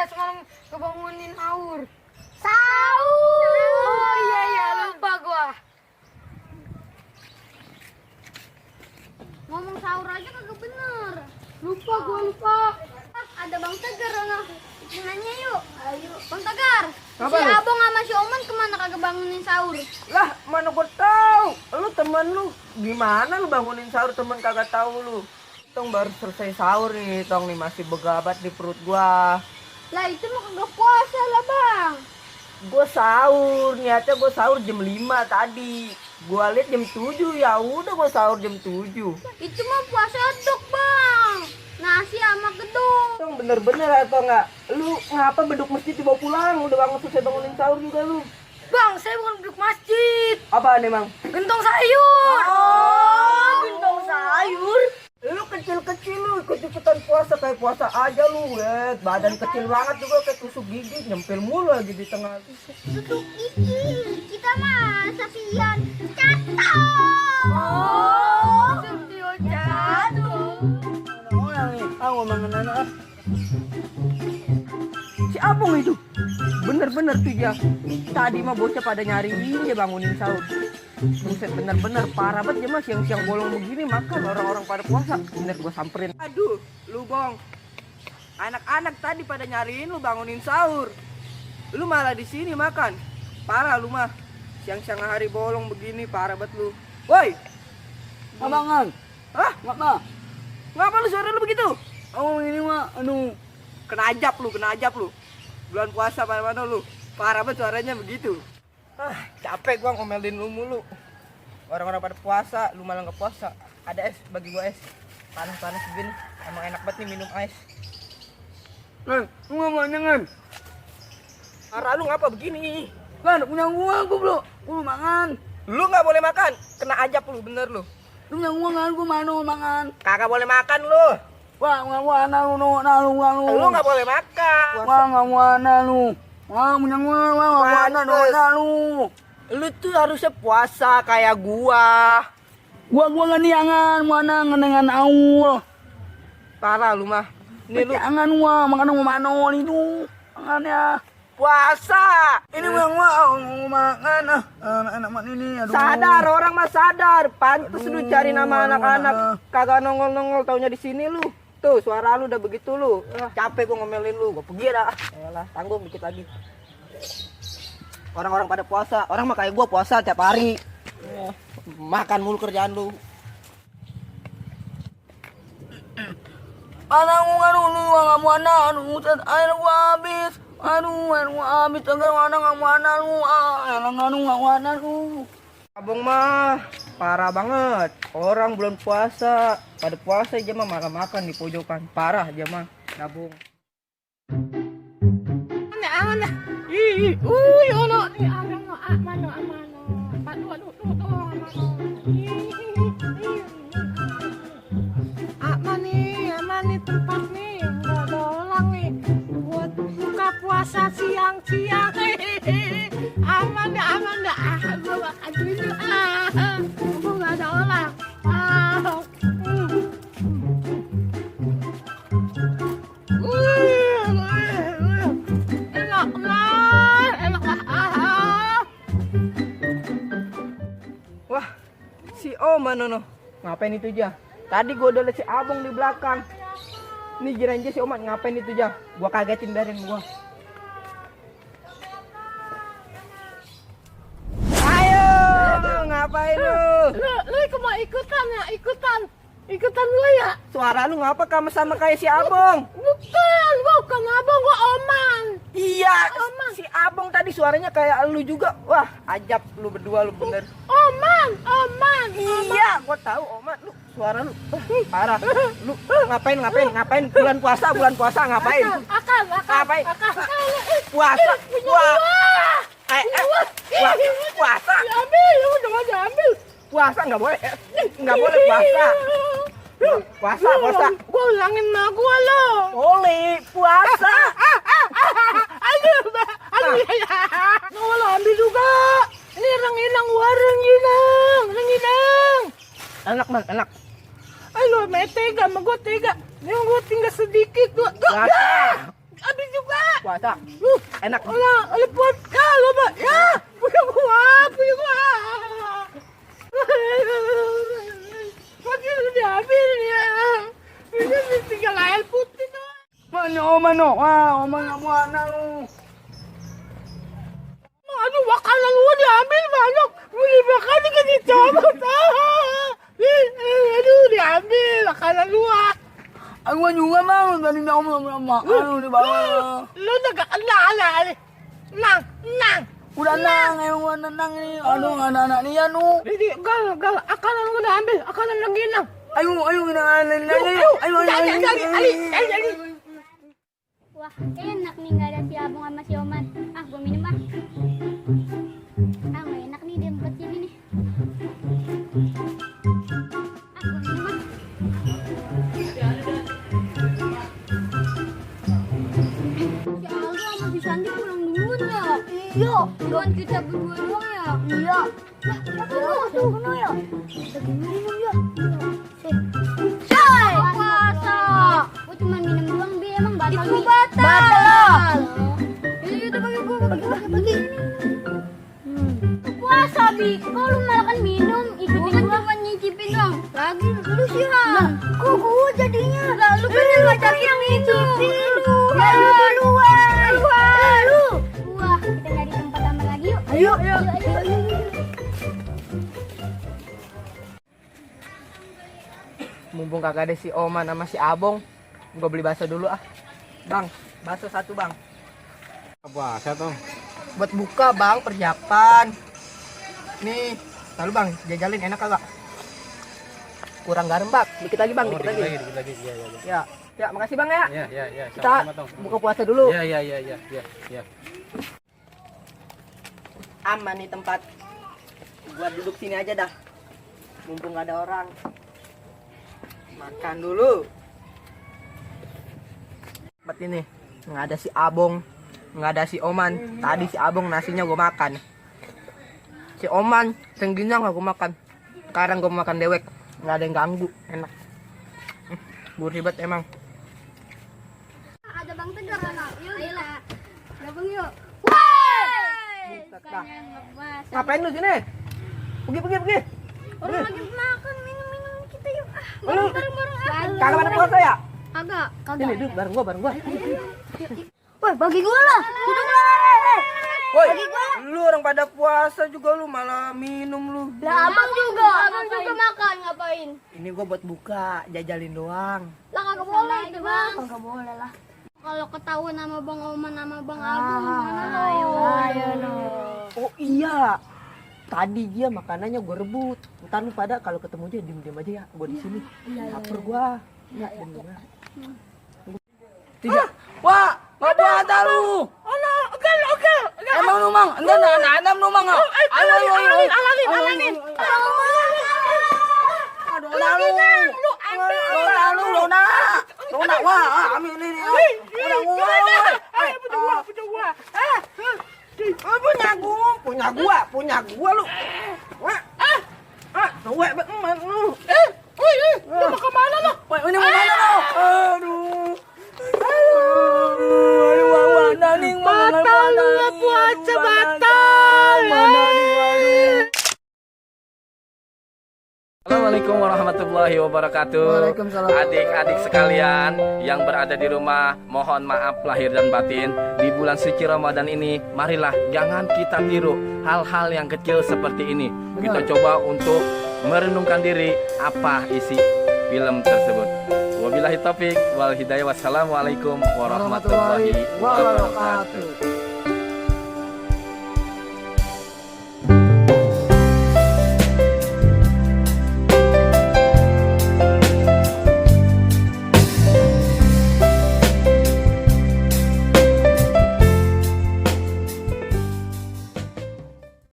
ya semalam kebangunin sahur? Sahur. Oh iya lupa gua. Ngomong sahur aja kagak bener. Lupa. Ada Bang Tegar noh. Nanya yuk. Ayo. Bang Tegar. Apa Si lu? Abang sama si Oman kemana kagak bangunin sahur? Lah, mana gua tahu. Lu temen lu gimana lu bangunin sahur temen kagak tahu lu. Tong baru selesai sahur nih, tong nih masih begabat di perut gua. Lah itu mah kagak puasa lah Bang. Gua sahur, niatnya gua sahur jam 5 tadi. Gua lihat jam 7, ya udah gua sahur jam 7. Itu mah puasa dok Bang. Nasi sama gedung. Tong bener-bener atau enggak? Lu ngapa beduk masjid dibawa pulang? Udah bangun selesai bangunin sahur juga lu. Bang, saya bukan duduk masjid. Apaan emang? Gentong sayur. Gentong sayur. Lu kecil-kecil lu ikut-ikutan puasa kayak puasa aja lu, wet. Badan kecil banget juga kayak tusuk gigi, nyempil mulu lagi di tengah. Duduk gigi. Kita mah sapian catong. Studio jatuh. Orang nih, ngomongin anak. Si Abung itu bener-bener tuh dia. Tadi mah bocah pada nyariin dia bangunin sahur. Buset, bener-bener parah banget dia mah siang-siang bolong begini makan orang-orang pada puasa. Bener gua samperin. Aduh, lu Bong. Anak-anak tadi pada nyariin lu bangunin sahur. Lu malah di sini makan. Parah lu mah. Siang-siang hari bolong begini parah banget lu. Woi. Abangan, Hah? ngapa? Ngapa lu suara lu begitu? Oh ini mah, Kena ajab lu. Bulan puasa mana-mana lu. Parah banget suaranya begitu. Capek gua ngomelin lu mulu. Orang-orang pada puasa, lu malah nggak puasa. Ada es, bagi gua es. Panas-panas begini. Emang enak banget nih minum es. Kan, gua mau nyangan. Marah lu ngapa begini? Kan, punya gua bro, gua mau makan. Lu nggak boleh makan. Kena ajab lu, bener lu. Lu punya gua kan, gua mau makan. Kagak boleh makan lu. Wah, gua nalu. Lu nggak boleh makan. Wah, gua nalu. Wah, punya gua nalu. Lu tuh harusnya puasa kayak gua. Gua nggak niangan, mana ngenengan aul. Parah lu mah. Ini lu Jangan gua makan gua manon itu. Makannya. puasa. Ini gua mau makan anak-anak ini. Aduh. Sadar, orang mah sadar. Pantes lu cari nama anak-anak. Kagak nongol-nongol taunya di sini lu. Tuh, suara lu udah begitu lu. Capek gua ngomelin lu. Gua pergi dah. Yalah, tanggung dikit lagi. Orang-orang pada puasa. Orang mah kayak gua puasa tiap hari. Makan mulu kerjaan lu. Anak gua nggak mau air gua habis. Air gua habis. Agar anak nggak mau anak lu. Abang mah parah banget. Orang bulan puasa, pada puasa aja mah malah makan di pojokan. Parah aja mah, nabung. Aman dah. Ono ni amano. Aduh. Aman nih tempat nih. Enggak ada orang nih. Buat buka puasa siang-siang. Aman dah. Gua makan dulu. Gua enggak ada orang. Enak lah. Wah, si Oma Nono. Ngapain itu aja? Tadi gua udah liat si Abang di belakang. Nih kirain aja si Oma ngapain itu aja? Gua kagetin dari gua. Ayo, ngapain lu? Lu mau ikutan lu ya? Suara lu ngapa sama kayak si Abang? Bukan abang, gua Oman. Iya, si Abang tadi suaranya kayak lu juga. Wah, ajab lu berdua lu bener. Oman. Iya, gua tahu Oma, lu suara lu parah. Lu ngapain? Bulan puasa ngapain? Akal. Ngapain? Akal. Puasa. Puasa. Diambil, lu jangan diambil. Puasa nggak boleh puasa. Puasa. Gua ulangin sama gua lo. Boleh puasa. Aduh ya. Nggak lo ambil juga. Ini renginang renginang. Enak. Ayo, tega sama gua tega. Yang gua tinggal sedikit gua. Puasa. habis juga. Puasa. Enak. Olah, lepot ya, lupa. Ya, punya gua. Pagi udah diambil ya. Ini tinggal air putih doang. Mana? Wah, Oman nggak mau anak lu. Aduh, makanan gua diambil banyak. Beli makan juga dicopot. Aduh, diambil makanan gua. Aku juga mau tadi mau di bawah. Lu udah gak kenal lah. Nang. Udah nang, emang nang ini. Aduh, nggak ada anak nih ya nu. Jadi, gal, makanan gua udah ambil. Makanan lagi nang. Ayo kita ayo. Wah, enak nih nggak ada si Abang sama si Oman. Ah, gua minum ah. Ah, nggak enak nih di tempat sini nih. Ah, gua minum ah. Si Aldo sama si Sandi pulang duluan ya. Iya. Cuman kita berdua doang ya. Iya. Lah, tuh ya. Lagi minum ya. Coy, puasa. Gua cuma minum doang, Bi. Emang batal. Itu batal. Itu bagi. Puasa, Bi. Kok lu malah kan minum? Ikutin gua cuma nyicipin doang. Lagi lu sih, Han. Kok gua jadinya? Lalu kan yang ngajakin minum. Lu. Wah, kita nyari tempat aman lagi yuk. Ayo. Mumpung kagak ada si Oman sama si Abong, gua beli bakso dulu ah. Bang, bakso satu bang. Puasa tuh. Buat buka bang, persiapan. Nih, lalu bang, jajalin enak kagak? Kurang garam bang, dikit lagi bang, dikit lagi. Dikit lagi. Iya. Ya, makasih bang ya. Iya. Kita buka puasa dulu. Iya. Aman nih tempat. Gua duduk sini aja dah. Mumpung gak ada orang. Makan dulu. Tempat ini nggak ada si Abong, nggak ada si Oman. Tadi si Abong nasinya gue makan. Si Oman sengginang aku makan. Sekarang gue makan dewek, nggak ada yang ganggu, enak. Gurih banget emang. Ada Bang Tegar anak. Ayolah. Gabung yuk. Buset dah. Ngapain lu sini? Pergi. Orang lagi makan minum kita yuk. Lu Bareng-bareng. kagak pada puasa ya? Kagak. Sini duduk bareng gua. Woi, bagi gua lah. Duduk lah. Woi, lu orang pada puasa juga lu malah minum lu. Lah, abang juga makan ngapain? Ini gua buat buka, jajalin doang. Lah kagak boleh itu, Bang. Kagak boleh lah. Kalau ketahuan sama Bang Oman sama Bang Abang gimana lo? Ayo lo. Oh iya. Tadi dia makanannya gue rebut. Ntar lu pada kalau ketemu dia diem aja ya. Gue di sini. Lapar gua. Enggak diem. Tiga. Wah, nggak puasa lu. Oke. Emang lu mang, enggak lu mang. Ayo. Alamin. Luna, wah, ambil ini. Udah gua. Punya gua lu. Wah. Tuwe bener lu. Lu mau kemana lo? Wah, ini mana lu? Aduh. Batal lu puasa batal. Assalamualaikum warahmatullahi wabarakatuh. Waalaikumsalam. Adik-adik sekalian yang berada di rumah, mohon maaf lahir dan batin. Di bulan suci Ramadan ini, marilah jangan kita tiru hal-hal yang kecil seperti ini. Kita coba untuk merenungkan diri apa isi film tersebut. Wabillahi taufik wal hidayah. Wassalamualaikum warahmatullahi wabarakatuh.